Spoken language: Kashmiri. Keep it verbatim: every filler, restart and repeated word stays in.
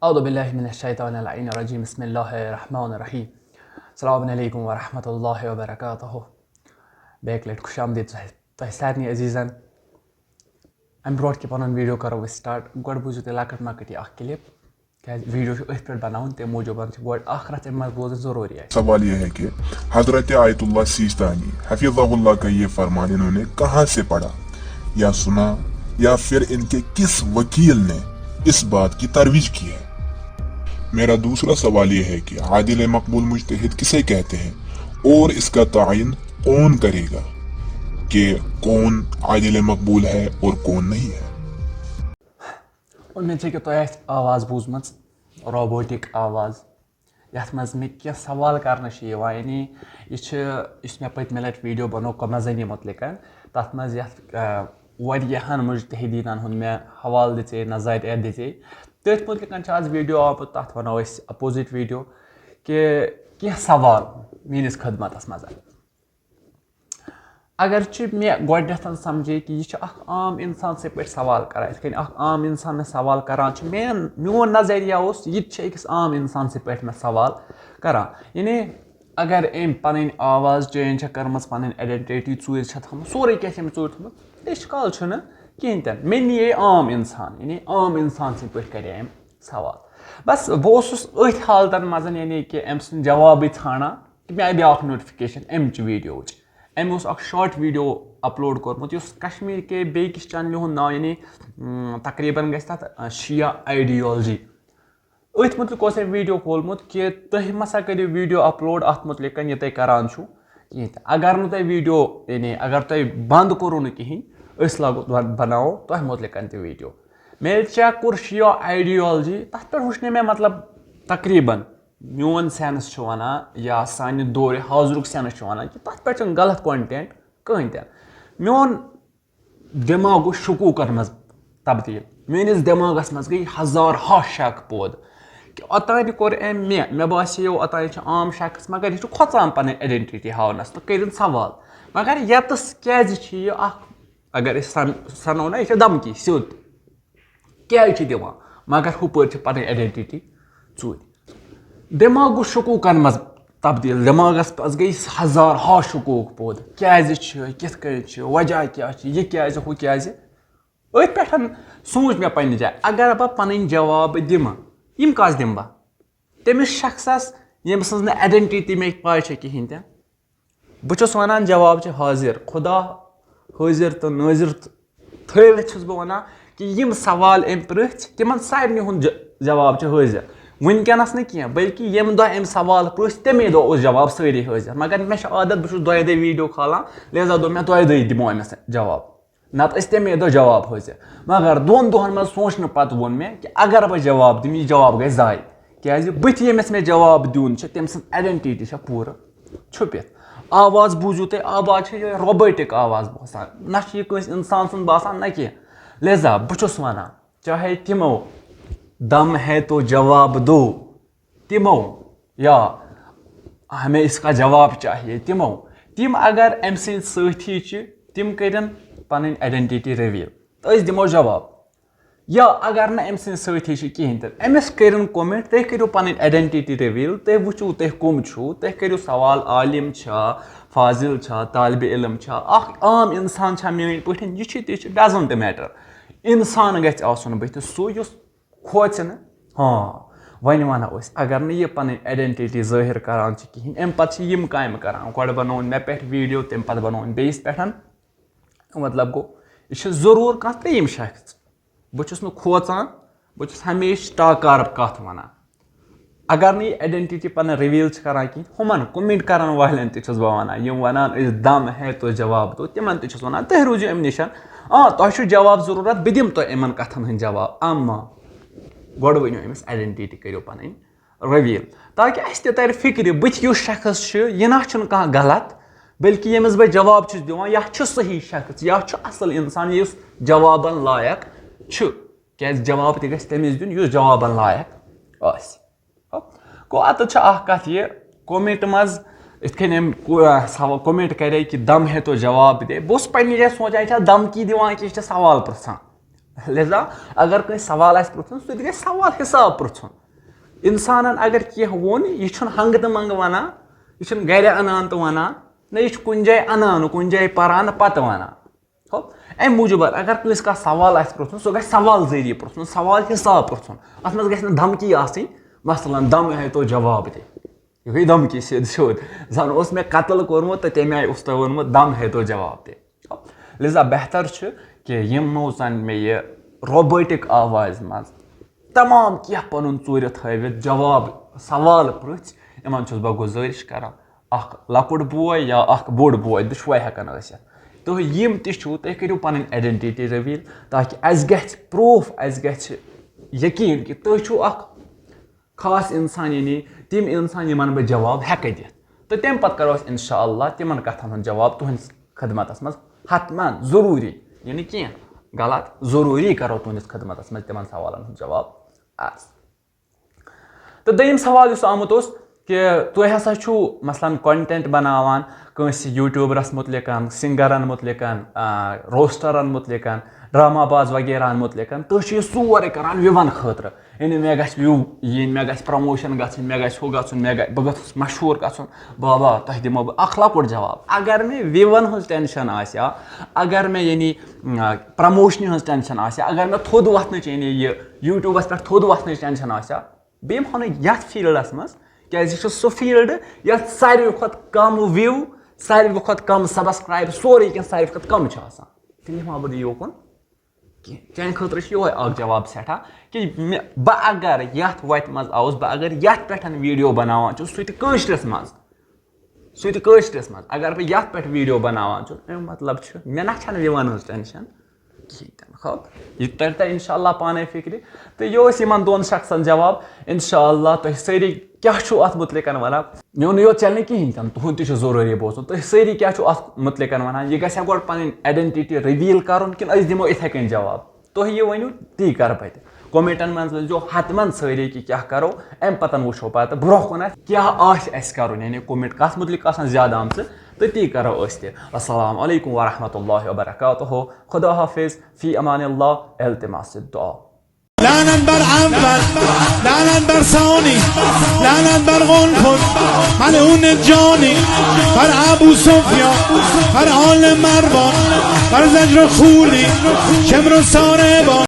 اعوذ باللہ من الشیطان اللعین الرجیم، بسم اللہ الرحمن الرحیم۔ السلام علیکم ورحمۃ اللہ وبرکاتہ۔ بیٚیہِ اَکہِ لَٹہِ خوش آمدید تۄہہِ، تۄہہِ سارنٕے عزیٖزَن۔ اَمہِ برونٛٹھ کہِ پَنُن ویٖڈیو کَرو أسۍ سٹارٹ، گۄڈٕ بوٗزِو تُہۍ لۄکٕٹ مۄکٕٹ یہِ اَکھ کِلِپ، کیٛازِ ویٖڈیو چھُ أتھۍ پٮ۪ٹھ بَناوُن، تَمہِ موٗجوٗب چھِ گۄڈٕ اَکھ رَژھ اَمہِ منٛز بوزٕنۍ ضروٗری اَسہِ۔ سوال یہ ہے کہ حضرت آیت اللہ سیستانی حفظہ اللہ کا یہ فرمان انہوں نے کہاں سے پڑھا یا سنا، یا پھر ان کے کس وکیل نے اس بات کی ترویج کی ہے؟ میرا دوسرا سوال یہ ہے کہ عادل مقبول مجتہد کسے کہتے ہیں اور اس کا تعین کون کرے گا کہ کون عادل مقبول ہے اور کون نہیں ہے؟ اُمید چھےٚ کہِ تۄہہِ آسہِ آواز بوٗزمٕژ، روبوٹک آواز، یَتھ منٛز مےٚ کینٛہہ سوال کرنہٕ چھِ یِوان، یعنی یہِ چھِ، یُس مےٚ پٔتمہِ لَٹہِ ویٖڈیو بنوو قمر زنی مُتعلِقَن، تَتھ منٛز یَتھ، آ، واریاہَن مُجتہدیٖنَن ہُنٛد مےٚ حوالہٕ دِژے، نظریات دِژے، تٔتھۍ مُتعلِقَن چھِ آز ویٖڈیو آمُت، تَتھ وَنو أسۍ اَپوزِٹ ویٖڈیو، کہِ کینٛہہ سوال میٛٲنِس خدمتَس منٛز۔ اگرچہِ مےٚ گۄڈٕنٮ۪تھ سمجھے کہِ یہِ چھُ اکھ عام انسان سٕنٛدۍ پٲٹھۍ سوال کران، یِتھ کٔنۍ اکھ عام انسان مےٚ سوال کران چھُ، مین، میون نظریہ اوس، یہِ تہِ چھُ أکِس عام انسان سٕنٛدۍ پٲٹھۍ مےٚ سوال کران۔ یعنی اگر أمۍ پنٕنۍ آواز چینج چھےٚ کٔرمٕژ، پنٕنۍ آیڈنٹیٹی ژوٗرِ چھےٚ تھٲومٕژ، سورُے کینٛہہ چھےٚ أمۍ ژوٗرِ تھٲومٕژ، تیٚلہِ چھُ کال چھُنہٕ کِہیٖنۍ تہِ نہٕ۔ مےٚ نِیے عام انسان، یعنی عام انسان سٕنٛدۍ پٲٹھۍ کرے أمۍ سوال۔ بس بہٕ اوسُس أتھۍ حالتن منٛز، یعنی کہِ أمۍ سُنٛد جوابٕے ژھانڈان۔ تہٕ مےٚ آیہِ بیٛاکھ نوٹفکیشن اَمہِ چہِ ویٖڈیووٕچ۔ أمۍ اوس اکھ شارٹ ویٖڈیو اپلوڈ کوٚرمُت، یُس کشمیر کے بیٚیہِ کِس چینلہِ ہُنٛد ناو، یعنی، اۭں، تقریباً گژھِ تَتھ، اۭں، شیعہ آیڈیالجی۔ أتھۍ مُتعلِق اوس أمۍ ویٖڈیو کھولمُت کہِ تُہۍ مہ سا کٔرِو ویٖڈیو اپلوڈ اَتھ مُتعلِق، یہِ تُہۍ کران چھِو کِہیٖنۍ تہِ۔ اگر نہٕ تۄہہِ ویٖڈیو، یعنی اگر تۄہہِ بنٛد کوٚروٕ نہٕ کِہیٖنۍ، أسۍ لاگو، بناوو تۄہہِ مُتعلِقَن تہِ ویٖڈیو۔ مےٚ ییٚلہِ چیک کوٚر شیعہ آیڈیالجی، تَتھ پٮ۪ٹھ وٕچھ نہٕ مےٚ، مطلب، تقریباً میون سینس چھُ وَنان یا سانہِ دورِ حاضرُک سینس چھُ وَنان کہِ تَتھ پٮ۪ٹھ چھُنہٕ غلط کانٹینٹ کٕہٕنۍ تہِ۔ میون دٮ۪ماغ گوٚو شکوٗکن منٛز تبدیٖل۔ میٲنِس دٮ۪ماغس منٛز گٔے ہزار ہا شک پٲدٕ کہِ اوٚتانۍ کوٚر أمۍ مےٚ، مےٚ باسیو اوٚتانۍ چھُ عام شخص، مگر یہِ چھُ کھۄژان پنٕنۍ آیڈنٹیٹی ہاونس تہٕ کٔرِن سوال۔ مگر ییٚتس کیازِ چھِ یہِ اکھ، اگر أسۍ سن-، سنو نہ، یہِ چھِ دھمکی سیوٚد۔ کیازِ چھِ دِوان، مگر ہُپٲرۍ چھِ پنٕنۍ آیڈنٹیٹی ژوٗرِ۔ دٮ۪ماغ گوٚو شکوٗکن منٛز تبدیٖل، دٮ۪ماغس منٛز گٔے ہزار ہا شکوٗک پٲدٕ، کیازِ چھِ، کِتھ کٔنۍ چھِ، وجہ کیٛاہ چھِ، یہِ کیازِ، ہُہ کیازِ۔ أتھۍ پٮ۪ٹھ سوٗنٛچ مےٚ پننہِ جایہِ، اگر بہٕ پنٕنۍ جواب دِمہٕ، یِم کس دِمہٕ بہٕ؟ تٔمِس شخصس، ییٚمۍ سٕنٛز نہٕ آیڈنٹیٹی مےٚ پاے چھےٚ کِہیٖنۍ تہِ۔ بہٕ چھُس وَنان، جواب چھِ حٲضِر۔ خۄدا حٲضِر تہٕ نٲضِر تہٕ تھٲوِتھ چھُس بہٕ وَنان کہِ یِم سوال أمۍ پرٛژھۍ، تِمَن سارنٕے ہُنٛد ج-، جواب چھُ حٲضِر۔ وٕنکیٚنَس نہٕ کینٛہہ، بلکہِ ییٚمہِ دۄہ أمۍ سوال پرٛژھۍ، تَمے دۄہ اوس جواب سٲری حٲضِر۔ مگر مےٚ چھِ عادت، بہٕ چھُس دۄیہِ دۄہہِ ویٖڈیو کھالان، لہذا دوٚپ مےٚ، دۄیہِ دۄہہِ دِمو أمِس جواب۔ نتہٕ ٲسۍ تَمے دۄہ جواب حٲضِر۔ مگر دۄن دۄہَن منٛز سوٗنٛچنہٕ پَتہٕ ووٚن مےٚ کہِ اگر بہٕ جواب دِمہٕ، یہِ جواب گژھِ ضایع۔ کیٛازِ بٕتھِ ییٚمِس مےٚ جواب دیُن چھُ، تٔمۍ سٕنٛز آیڈنٹیٹی چھےٚ پوٗرٕ چھُپِتھ۔ آواز بوٗزِو تُہۍ، آواز چھےٚ یِہوٚے روبوٹک آواز باسان، نہ چھُ یہِ کٲنٛسہِ اِنسان سُنٛد باسان، نہ کینٛہہ۔ لہذا بہٕ چھُس وَنان، چاہے تِمو دم ہے تو جواب دو، تِمو، یا ہمیں اس کا جواب چاہیے، تِمو، تِم اگر أمۍ سٕنٛدۍ سٲتھی چھِ، تِم کٔرِن پنٕنۍ آیڈنٹیٹی ریویل تہٕ أسۍ دِمو جواب۔ یا اگر نہٕ أمۍ سٕنٛدۍ سٲتھی چھِ کِہیٖنۍ تہِ، أمِس کٔرِن کومنٹ، تُہۍ کٔرِو پنٕنۍ آیڈنٹیٹی ریویل، تُہۍ وٕچھِو تُہۍ کٕم چھِو، تُہۍ کٔرِو سوال، عالم چھا، فاضل چھا، طالب علم چھا، اکھ عام انسان چھا میٲنۍ پٲٹھۍ، یہِ چھِ تہِ چھِ، doesn't matter۔ انسان گژھِ آسُن بٕتھِ سُہ یُس کھوژِ نہٕ۔ ہاں، وۄنۍ وَنو أسۍ، اگر نہٕ یہِ پَنٕنۍ آیڈنٹیٹی ظٲہِر کَران چھِ کِہیٖنۍ، اَمہِ پَتہٕ چھِ یِم کامہِ کَران۔ گۄڈٕ بَنووُن مےٚ پٮ۪ٹھ ویٖڈیو، تَمہِ پَتہٕ بَنووُن بیٚیِس پٮ۪ٹھ۔ مطلب گوٚو، یہِ چھِ ضروٗر کانٛہہ ترٛیٚیِم شخص۔ بہٕ چھُس نہٕ کھوژان، بہٕ چھُس ہمیشہِ ٹاکار کَتھ وَنان۔ اگر نہٕ یہِ آیڈنٹیٹی پَنٕنۍ ریویل چھِ کَران کِہیٖنۍ، ہُمَن کومنٹ کَرَن والٮ۪ن تہِ چھُس بہٕ وَنان، یِم وَنان، "أسۍ دَم ہے تو جواب دو"، تِمَن تہِ چھُس وَنان، تُہۍ روٗزِو اَمہِ نِش۔ آ، تۄہہِ چھُ جواب ضروٗرت، بہٕ دِمہٕ تۄہہِ یِمَن کَتھَن ہٕنٛدۍ جواب، اما گۄڈٕ ؤنِو أمِس آیڈنٹیٹی کٔرِو پَنٕنۍ ریویل، تاکہِ اَسہِ تہِ تَرِ فِکرِ، بٕتھِ یُس شخص چھُ، یہِ نہ چھُنہٕ کانٛہہ غلط، بلکہِ ییٚمِس بہٕ جواب چھُس دِوان، یہِ چھُ صحیح شخص، یہِ چھُ اَصٕل اِنسان، یُس جوابَن لایق چھُ۔ کیٛازِ جواب تہِ گژھِ تٔمِس دیُن، یُس جوابَن لایق آسہِ۔ گوٚو، اَتَتھ چھِ اَکھ کَتھ یہِ، کومنٹ منٛز یِتھ کٔنۍ أمۍ کو-، سوا-، کومنٹ کَرے کہِ "دم ہے تو جواب دے"، بہٕ اوسُس پنٛنہِ جایہِ سونٛچان، یہِ چھا دھمکی دِوان کہِ یہِ چھا سوال پِرٛژھان؟ لہذا اگر کٲنٛسہِ سوال آسہِ پرٛژھُن، سُہ تہِ گژھِ سوال حساب پرٛژھُن۔ اِنسانَن اگر کینٛہہ ووٚن، یہِ چھُنہٕ ہنٛگہٕ تہٕ منٛگہٕ وَنان، یہِ چھُنہٕ گَرِ اَنان تہٕ وَنان، نہ یہِ چھُ کُنہِ جایہِ اَنان، کُنہِ جایہِ پَران، پَتہٕ وَنان۔ ہو، اَمہِ موٗجوٗب اگر کٲنٛسہِ کانٛہہ سوال آسہِ پرٛژھُن، سُہ گژھِ سوال ذٔریعہٕ پرٛژھُن، سوال حساب پرٛژھُن۔ اَتھ منٛز گژھِ نہٕ دھمکی آسٕنۍ۔ مثلاً، دم ہے تو جواب دے۔ یِہوٚے دھمکی سیوٚد سیوٚد۔ زَن اوس مےٚ قتل کوٚرمُت تہٕ تَمہِ آیہِ اوس تۄہہِ ووٚنمُت، دم ہے تو جواب دے۔ لہذا بہتر چھُ کہِ یِمو زَن مےٚ یہِ روبوٹک آوازِ منٛز تمام کینٛہہ پَنُن ژوٗرِ تھٲوِتھ جواب سوال پرٛژھۍ، یِمَن چھُس بہٕ گُزٲرِش کران، اکھ لۄکُٹ بوے یا اکھ بوٚڑ بوے، دُشوے ہٮ۪کان ٲسِتھ۔ تُہۍ یِم تہِ چھِو، تُہۍ کٔرِو پَنٕنۍ identity reveal، تاکہِ اَسہِ گژھِ proof، اَسہِ گژھِ یقیٖن کہِ تُہۍ چھِو اکھ خاص اِنسان، یعنی تِم اِنسان یِمَن بہٕ جواب ہٮ۪کہٕ دِتھ۔ تہٕ تَمہِ پَتہٕ کَرو أسۍ اِنشاء اللہ تِمَن کَتھَن ہُنٛد جواب تُہٕنٛدِس خدمتَس منٛز حتماً ضروٗری، یعنی کینٛہہ غلط، ضروٗری کَرو تُہٕنٛدِس خدمتَس منٛز تِمَن سوالَن ہُنٛد جواب عرض۔ تہٕ دوٚیِم سوال یُس آمُت اوس کہِ تُہۍ ہسا چھِو مثلاً content بناوان، کٲنٛسہِ YouTuberس مُتعلِقَن، سِنٛگَرَن مُتعلِقَن، آ، روسٹَرَن مُتعلِقَن، ڈرامہ باز وغیرہَن مُتعلِقَن، تُہۍ چھِو یہِ سورُے کران view-وَن خٲطرٕ، یعنی مےٚ گژھِ view یِنۍ، مےٚ گژھِ promotion گژھٕنۍ، مےٚ گژھِ ہُہ گژھُن، مےٚ گژھِ، بہٕ گژھُس مشہوٗر گژھُن۔ بابا، تۄہہِ دِمو بہٕ اکھ لۄکُٹ جواب۔ اگر مےٚ view-وَن ہٕنٛز tension آسہِ ہا، اگر مےٚ یعنی، آ، promotion-ہِ ہٕنٛز tension آسہِ ہا، اگر مےٚ تھوٚد وۄتھنٕچ یعنی یہِ YouTube-َس پٮ۪ٹھ تھوٚد وۄتھنٕچ tension آسہِ ہا، بیٚیہِ ہٮ۪مہٕ ہا نہٕ یَتھ field-َس منٛز، کیٛازِ یہِ چھُ سُہ field یَتھ ساروی کھۄتہٕ کم view، ساروی کھۄتہٕ کم subscribe، سورُے کینٛہہ ساروی کھۄتہٕ کم چھُ آسان۔ تیٚلہِ ہٮ۪مہٕ ہا بہٕ نہٕ یوکُن کینٛہہ۔ چانہِ خٲطرٕ چھُ یِہوٚے اکھ جواب سٮ۪ٹھاہ کہِ مےٚ، بہٕ اگر یَتھ وَتہِ منٛز آوُس، بہٕ اگر یَتھ پٮ۪ٹھ video بناوان چھُس، سُہ تہِ کٲشرِس منٛز، سُہ تہِ کٲشرِس منٛز، اگر بہٕ یَتھ پٮ۪ٹھ video بناوان چھُس، اَمیُک مطلب چھُ مےٚ نہ چھَنہٕ view-وَن ہٕنٛز tension کِہیٖنۍ تہِ نہٕ۔ خب، یہِ تَرِ تۄہہِ اِنشاء اللہ پانَے فِکرِ۔ تہٕ یہِ اوس یِمَن دۄن شخصَن جواب۔ اِنشاء اللہ تُہۍ سٲری کیٛاہ چھُو اَتھ مُتعلِقَن وَنان؟ میونُے یوت channel نہٕ کِہیٖنۍ تہِ نہٕ، تُہُنٛد تہِ چھُ ضروٗری بوزُن۔ تُہۍ سٲری کیٛاہ چھُو اَتھ مُتعلِقَن وَنان؟ یہِ گژھِ ہا گۄڈٕ پَنٕنۍ identity reveal کَرُن کِنہٕ أسۍ دِمو یِتھَے کٔنۍ جواب؟ تُہۍ یہِ ؤنِو، تی کَرٕ بہٕ تہِ۔ Comment-َن منٛز ؤنۍزیو حتماً سٲری کہِ کیٛاہ کَرو، اَمہِ پَتَن وٕچھو پَتہٕ برٛونٛہہ کُن اَسہِ کیٛاہ آسہِ اَسہِ کَرُن، یعنی comment کَتھ مُتعلِق آسَن زیادٕ آمژٕ، تہٕ تی کَرو أسۍ تہِ۔ السلام علیکم ورحمۃ اللہ وبرکاتہ۔ خدا حافظ، فی امان اللہ، التماس دعا۔ لعنت بر اول، لعنت بر ثانی، لعنت بر قنفذ، ملعون جانی، بر ابو سفیان، بر آل مروان، بر زجر و خولی، شمر و ساربان،